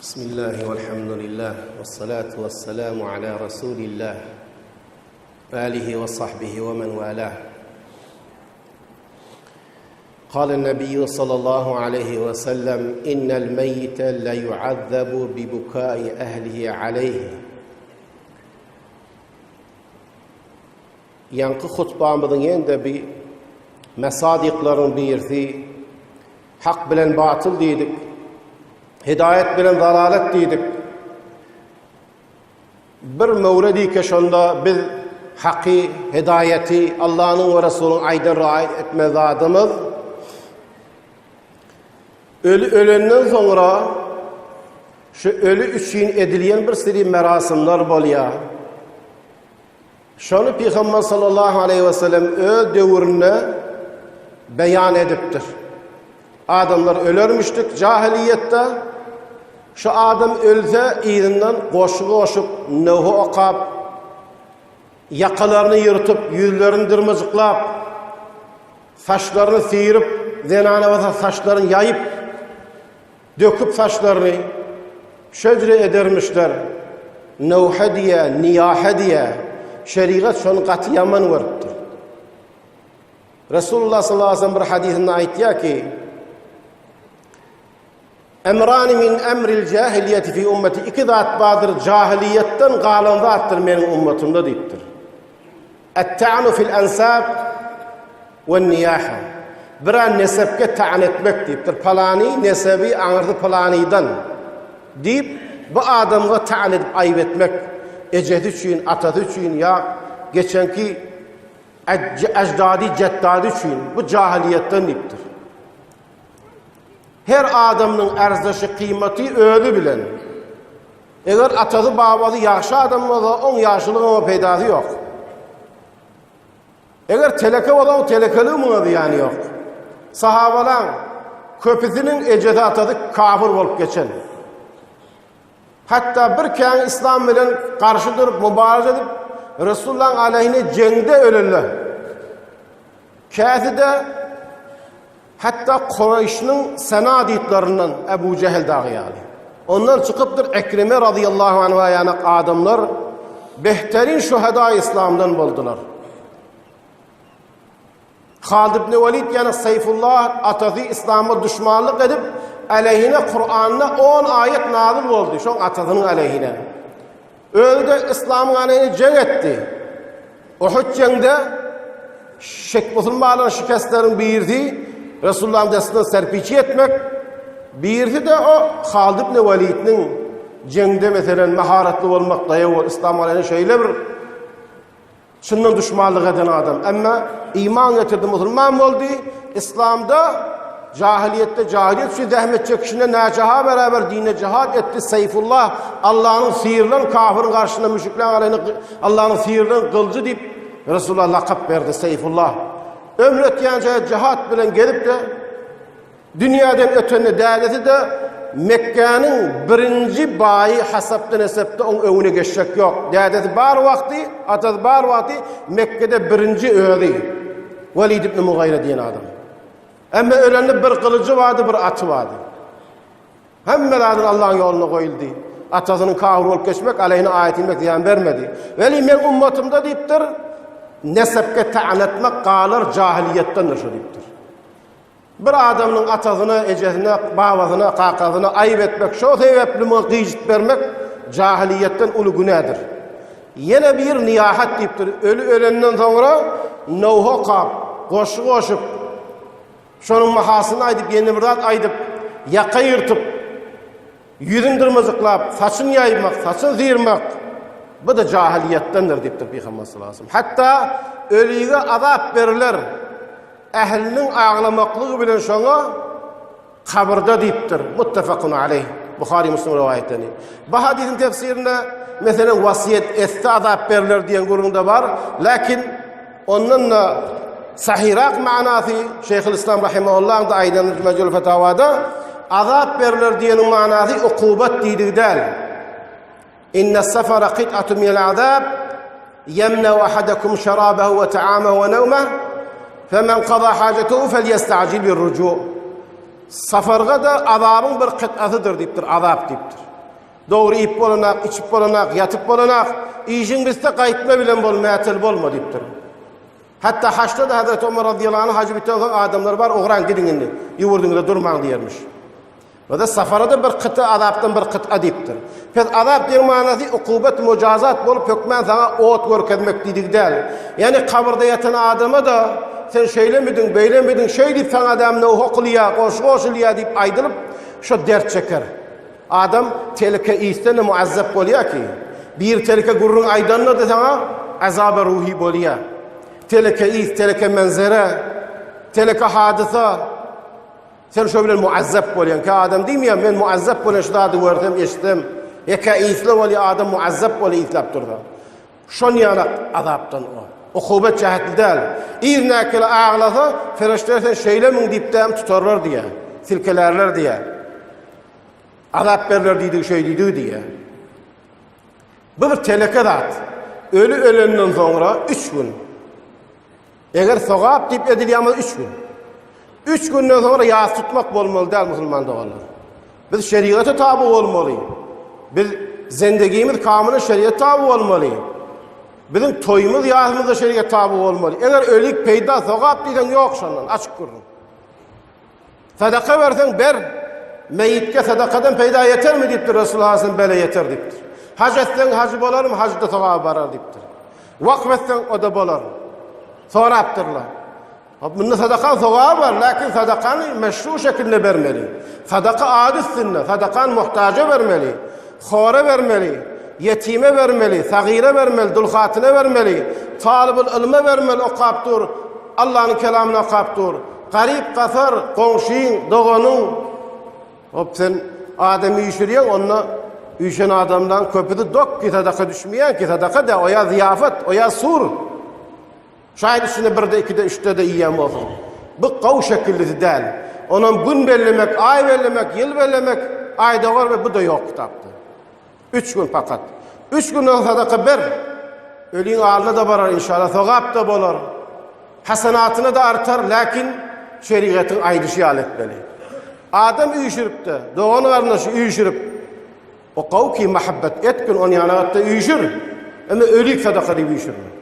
Bismillahi velhamdülillah ve salatu ve selamu ala Resulillah ve alihi ve sahbihi ve men valah. قال النبي صلى الله عليه وسلم إن الميت ليعذب ببكاء أهله عليه Ýaňky hutbamyzyň ýene-de bir mesadyklaryň birisi hak bilen batyl diýdik. Hidaýat bilen zalalat diýdik. Bir möwredike şonda biz haky, hidaýaty Allanyň we Resulyň aýdan raýat etme zadymyz öli ölenden soňra şu öli üçin edilýän bir siri merasymlar bolýar. Şony Pygamber sallallahu aleýhi we sellem öz döwründe beýan edipdir. Adamlar ölermişdik jahiliýetde. Şu adam ölse yzyndan goşgy goşup, nowha okap, ýakalaryny ýyrtyp, ýüzlerini dyrmajyklap, saçlaryny syryp, zenana bolsa saçlaryny ýaýyp, Döküp saçlaryny, şöjre edermişler. Nowhe diýä, niýahe diýä. Şerigat şony gaty ýaman görüpdir. Resulullah sallallahu aleyhi ve sellem bir hadysynda aýtýar ki, Emrani min emril jahiliýeti fi ummeti iki zat bardyr, jahiliýetden galan zatdyr meniň ummatymda diýipdir. Et-ta'nu fil ansab we-niýaha. Bira nesepge ta'n etmek diýipdir. Palany nesebi aňyrsy palanydan diýip, bu adamga ta'n edip aýyp etmek, ejesi üçin, atasy üçin ýa geçenki ejdady, jeddady üçin bu jahylyýetden diýipdir. Her adamyň arzyşy, kymmaty özi bilen. Eger atasy babasy ýagşy adam bolsa, oň ýagşylygyň oňa peýdasy ýok. Eger teleke bolsa, oň telekeligi muňa zyýany ýok. Sahabalaň köpüsiniň ejesi atasy kafir bolup geçen. Hatda bir käň islam bilen garşy durup mübaraze edip, Resulullahyň aleyhine jeňde ölenler. Käsi-de Hatda Kureýşniň senaditlaryndan Ebu Jehil dagy ýaly. Ondan çykypdyr Ekrime razyýallahu anha ýanak adamlar behterin şuhada islamdan boldular. Halid ibn Walid ýanak Seýfullah atasy islama düşmanlyk edip, aleyhine Kur'anda 10 aýat nazil boldy, şoň atasynyň aleyhine. Özi-de yslamyň aleyhine jeň etdi. Uhud jeňde şek musulmanlaryň şikestleriň birisi Resulullahyň destinden serpiçi etmek, birisi-de o Halid ibn Walidniň jeňde meselen maharatly bolmak daýaw ol yslam aleyhine şeýle bir Çyndan duşmanlyk eden adam. Emma iman getirdi, musulman boldy. Islamda jahiliýetde jahiliýet üçin zähmet çekişinde näçe-ha beraber dine jihad etdi. Seýfullah Allanyň syrylan kafirin garşysynda müşrikleň aleyhine Allanyň syrylan gylyjy diýip Resulullah lakap berdi Seýfullah. Ömri ötýänçä jihad bilen gezip-de Dünýäden ötende dädesi-de Mekgäniň birinji baýy hasapda-nesepde oň öňüne geçjek ýok. Dädesi bar wagty, atasy bar wagty Mekgede birinji özi Welid ibn Mugaýra diýen adam. Emma ölende bir gylyjy bardy, bir aty bardy. Hemme zadyny Allahyň ýoluna goýuldy. Atasynyň kafir bolup geçmek, aleýhine aýat inmek zyýan bermedi. Weli meň ummatymda diýipdir, nesepge ta'an etmek galar jahylyýetdendir şu diýipdir. Bir adamyň atasyna, ejesine, babasyna, kakasyna aýyp etmek, şo sebäpli muňa gyjyt bermek jahylyýetden uly günädir. Ýene bir niýahat diýipdir. Öli ölenden soňra nowha okap, goşgy goşup, şonuň mahasyny aýdyp, ýene bir zat aýdyp, ýaka ýyrtyp, ýüzüni dyrmajyklap, saçyny ýaýmak, saçyny syrmak, bu-da jahylyýetdendir diýipdir Pygamber sallallahu aleyhi ve sellem. Hatda ölige azap beriler. Ähliniň aglamaklygy bilen şoňa kabyrda diýipdir. Muttafakun aleýh. Buhary Muslim rowaýatlany. Bu hadysyň tefsirinde meselem wasiýet etse azap berler diýen gürrüňde bar. Lakin ondan da sahyrak manasy Şeyhül Islam rahimahullahyň da aýdan Mecmul Fetawada azap berler diýeniň manasy ukubat diýdigi däl. Inne sefere kit'atun minel azab yemne'u ahadakum şerabehu ve ta'amehu ve nevmeh femen kaza hacetehu felyesta'cil bir rucu. Safarga da azabyň bir kit'asydyr diýipdir, azap diýipdir. Dogry iýip bolanak, içip bolanak, ýatyp bolanak. Işiň bitse gaýtma bilen bol, mätel bolma diýipdir. Hatda haçda-da Hazreti Omar radiyallahu anh hajy biten soň adamlar bar, ugraň gidiň indi, ýurduňyzda durmaň diýermiş. Ve-de safara-da bir kyta azapdan bir kyta diýipdir. Pes azap diýen manasy ukubat, mujazat bolup hökmän saňa ot görkezmek diýdigi däl. Ýani kabyrda ýatan adama-da sen şeýlemidiň, beýlemidiň, şeý diýip saňa däm nowha kylýa, goşgy goşulýa diýip aýdylyp, şo dert çeker. Adam telke isden-de muazzap bolýar ki, bir telke gürrüň aýdanda-da saňa azaba ruhy bolýar. Telke is, telke menzere, telke hadysa, Sen şo bilen muazzap bolýaň. Kä adam diýmeýär, men muazzap bolýan şu zady görsem, eşitsem. Ýeke isle bolýar, adam muazzap bolýar isläp dursa. Şon ýalak azapdan o. Ukubat jähetli däl. Yzynäkili aglasa, ferişdeler sen şeýlemiň diýip däm tutarlar diýýär. Silkelärler diýýär. Azap berler diýdigi şeý diýdigi diýýär. Bu bir teleke zat. Öli ölenden soňra 3 gün Eger sogap diýip edilýän bolsa üç gün. Üç günden soňra ýas tutmak bolmaly däl musulman doganlar. Biz şeriata taby bolmaly. Biz zendegimiz kamyna şeriat taby bolmaly. Biziň toýumyz ýasymyz da şeriat taby bolmaly. Eger ölik peýda sogap diýseň ýok şondan açyk gürrüň. Sadaka berseň ber. Meýitge sadakadan peýda ýetermi diýipdir Resulullah sallallahu bele ýeter diýipdir. Haj etseň hajy bolarmy? Hajda sogaby barar diýipdir. Wakf etseň o da bolar. Sorapdyrlar. Hop munda sadaka sogaby bar, lakin sadakany meşru şekilde bermeli. Sadaka ady üstünde, sadakany muhtaja bermeli, hora bermeli, ýetime bermeli, sagyra bermeli, dul hatyna bermeli, talybyl ylma bermeli, okap dur, Allanyň kelamyny okap dur. Garyp-gasar, goňşyň, doganyň. Hop sen adam üýşürýäň, onda üýşen adamlaryň köpüsi dok ki sadaka düşmeýän ki sadaka da, o ýa zyýafat, o ýa sur. Şaýat içinde birde, ikide, üçde-de iýen bolsaň. Bu gowy şekillisi däl. Onam gün bellemek, aý bellemek, ýyl bellemek, aýda görme bu-da ýok kitapda. Üç gün pakat. Üç günden sadaka ber. Öliň alyna-da barar inşallah, sogap-da bolar. Hasanatyna-da artar, läkin şerigatyň aýdyşy ýaly etmeli. Adam üýşürip-de, dogan-garyndaşy üýşürip, o gowy ki muhabbet etgin, ony ýana-da üýşür. Emma ölik sadaka diýip üýşürme.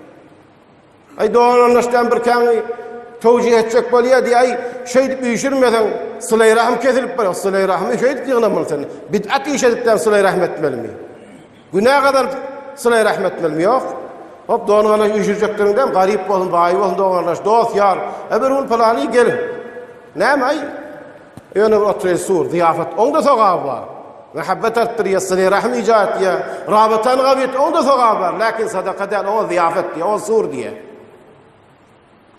Aý dogan-garyndaşdan bir käňi towjih etjek bolýar diý, aý şeýdip üýşürmeseň sylaý-rahym kesilip barýar. Sylaý-rahymy şeýdip ýygnamaly sen. Bid'at iş edip däl sylaý-rahym etmelimi? Günä gazanyp sylaý-rahym etmelimi? Ýok. Hop dogan-garyndaş üýşürjekdirin däl, garyp bolsun, baý bolsun dogan-garyndaş, dost, ýar. E bir gün pylany gel. Näme aý? Ýöne bir oturyň sur, zyýafat. Oň-da sogaby bar. Muhabbet artdyrýar, syly-rahym ijat edýär. Rabytany gawy et, oň-da sogaby bar. Läkin sadaka däl, oňa zyýafat diýýär, oňa sur diýýär.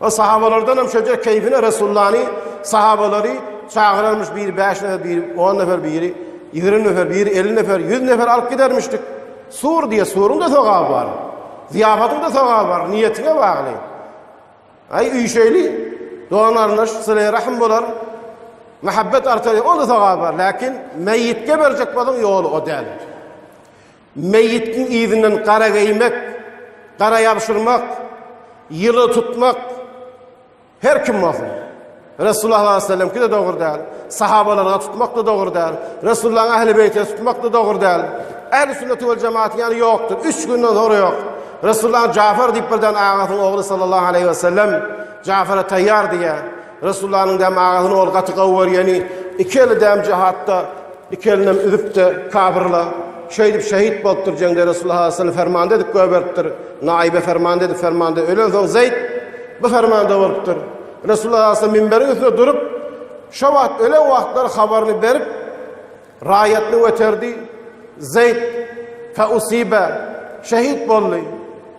O sahabalardan hem şöje keýfine Resulullany sahabalary çagyrarmyş biri 5 nefer, biri 10 nefer, biri 20 nefer, biri 50 nefer, 100 nefer alyp gidermişdik. Sur diýe, suruň da sogaby bar. Zyýafatyň da sogaby bar, niýetiňe bagly. Aý üýşeýli, dogan-garyndaş sylaý-rahym bolar, muhabbet artar, onda sogaby bar. Läkin meýitge berjek bolsaň ýoly o däl. Meýitgiň yzyndan gara geýmek, gara ýabşyrmak, ýyly tutmak her kim bolsun. Resulullah sallallahu aleyhi ve sellemki de dogry däl. Sahabalara tutmak da dogry däl. Resulullah'ın ähli beýtine tutmak da dogry däl. Ähli sünneti we cemaat ýany ýokdur. Üç günden sonra ýok. Resulullah'ın Jafar diýip birden agasynyň ogly sallallahu aleyhi ve sellem Jafara taýýar diýýär. Resulullah'ın dem agasynyň ogly gaty gowy görýäni iki eli dem jihatda iki elinem üzüpdi kafirler. Şeýdip şehit bolupdyr jeňde Resulullah sallallahu aleyhi ve sellem fermanda edip goýberipdir. Naýbe fermanda edip fermanda ölen soň Zeyd bu fermanda bolupdyr. Resulullah sallallahu minberiň üstünde durup, şo wagt ölen wagtlary habaryny berip, raýatyny göterdi. Zeyd fe usibe şehit boldy.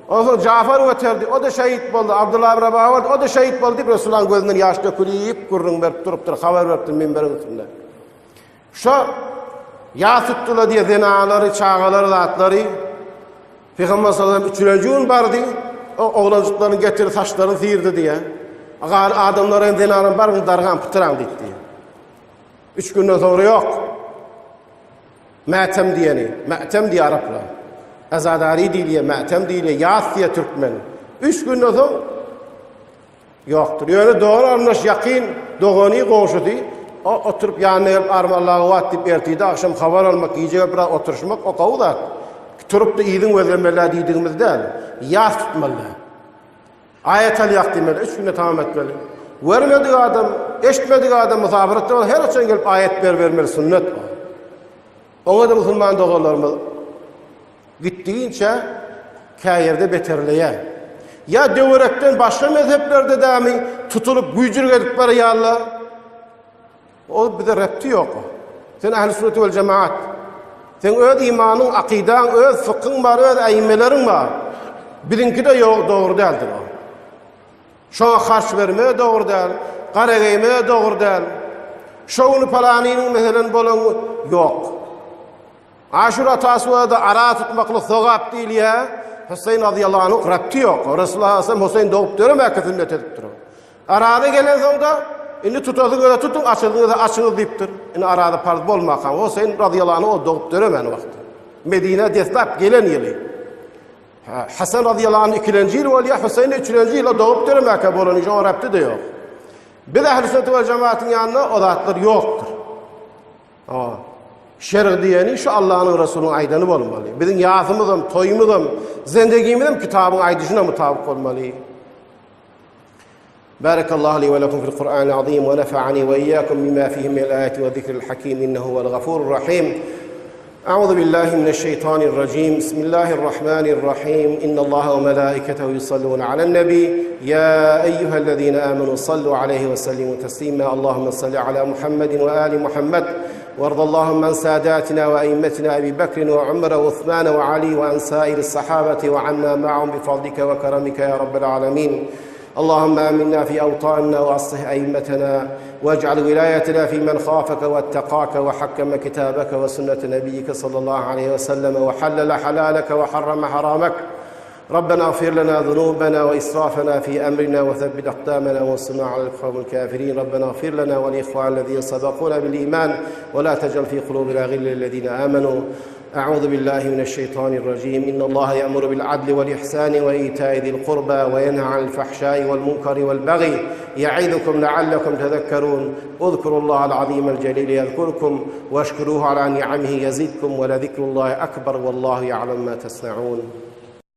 Onsoň Jafar göterdi, o da şehit boldy. Abdullah ibn Rabah boldy, o da şehit boldy diýip Resulullahyň gözünden ýaş dökülip gürrüň berip durupdyr, habar beripdir minberiň üstünde. Şo ýas tutdylar diýe zenalary, çagalary, zatlary. Pygamber sallallahu aleyhi ve sellem üçünji gün bardy. O oglanjyklaryny getirdi, saçlaryny syrdy diýe. Gal adamlar hem zenalaryň baryň dargan pytraň diýdi. Üç günden soňra ýok. Mätem diýeni, mätem diýe araplar. Azadary diýilýär, mätem diýilýär, ýas diýe türkmen. Üç günden soň Ýokdur. Ýöne dogan-garyndaş ýakyn dogany, goňşusy. O oturyp ýanyna gelip arma Allahu at diýip ertirde agşam habar almak, gije gelip biraz oturyşmak o gowy zat. Turup-da yzyň gözlemeli diýdigimiz däl. Ýas tutmaly. Aýat alýak diýmeli, üç günde tamam etmeli. Görmedik adam, eşitmedik adam musabyratda bolsa her haçan gelip aýat beribermeli sünnet o. Oňa-da musulman doganlarymyz gitdigiçe käýerde beterleýär. Ýa döwerekden başga mezheplerde dämi tutulyp güýjülik edip barýarlar. O bize repti ýok. Sen ähli sünnet wel jemaat. Sen öz imanyň, akydaň, öz fykhyň bar, öz äýmeleriň bar. Biziňki-de ýok, dogry däldir o. Şoňa harç berme dogry däl, gara geýme dogry däl. Şo güni palanynyň meselen bolan ýok. Aşura Tasuada ara tutmaklyk sogap diýilýär. Huseýn radiyallahu anhu repti ýok. Resulullah sallallahu Huseýn dogup döremäkä sünnet edipdir. Araza gelensoň-da, indi tutasyňyza tutuň, açasyňyza açyňyz diýipdir. Indi araza parz bolmaka, Huseýn radiyallahu anhu ol dogup döremän wagty. Medinä deslap gelen ýyly. Hasan radiyallahu anhu ikilenji ýyl bolýar, Huseýn üçülenji ýyla dogup döremäkä bolan iş, oňa repti-de ýok. Biz ähli sünnet we jemaatyň ýanynda o zatlar ýokdur. Şerg diýeni şu Allanyň Resulynyň aýdany bolmaly. Biziň ýasymyzam, toýumyzam, zendegimizem kitabyň aýdyşyna mutabyk bolmaly. بارك الله لي ولكم في القرآن العظيم ونفعني وإياكم بما فيه من الآيات والذكر الحكيم إنه هو الغفور الرحيم أعوذ بالله من الشيطان الرجيم بسم الله الرحمن الرحيم إن الله وملائكته يصلون على النبي يا أيها الذين آمنوا صلوا عليه وسلموا تسليما اللهم صل على محمد وآل محمد وارض اللهم عن ساداتنا وأئمتنا أبي بكر وعمر وعثمان وعلي وعن سائر الصحابة وعنا معهم بفضلك وكرمك يا رب العالمين اللهم آمنا في أوطاننا وأصلح أئمتنا واجعل ولايتنا في من خافك واتقاك وحكم كتابك وسنة نبيك صلى الله عليه وسلم وحلل حلالك وحرم حرامك ربنا اغفر لنا ذنوبنا وإسرافنا في أمرنا وثبت أقدامنا وانصرنا على القوم الكافرين ربنا اغفر لنا ولإخوان الذين سبقونا بالإيمان ولا تجعل في قلوبنا غلا للذين آمنوا أعوذ بالله من الشيطان الرجيم إن الله يأمر بالعدل والإحسان وإيتاء ذي القربى وينهى عن الفحشاء والمنكر والبغي يعظكم لعلكم تذكرون اذكروا الله العظيم الجليل يذكركم واشكروه على نعمه يزدكم ولذكر الله أكبر والله يعلم ما تصنعون.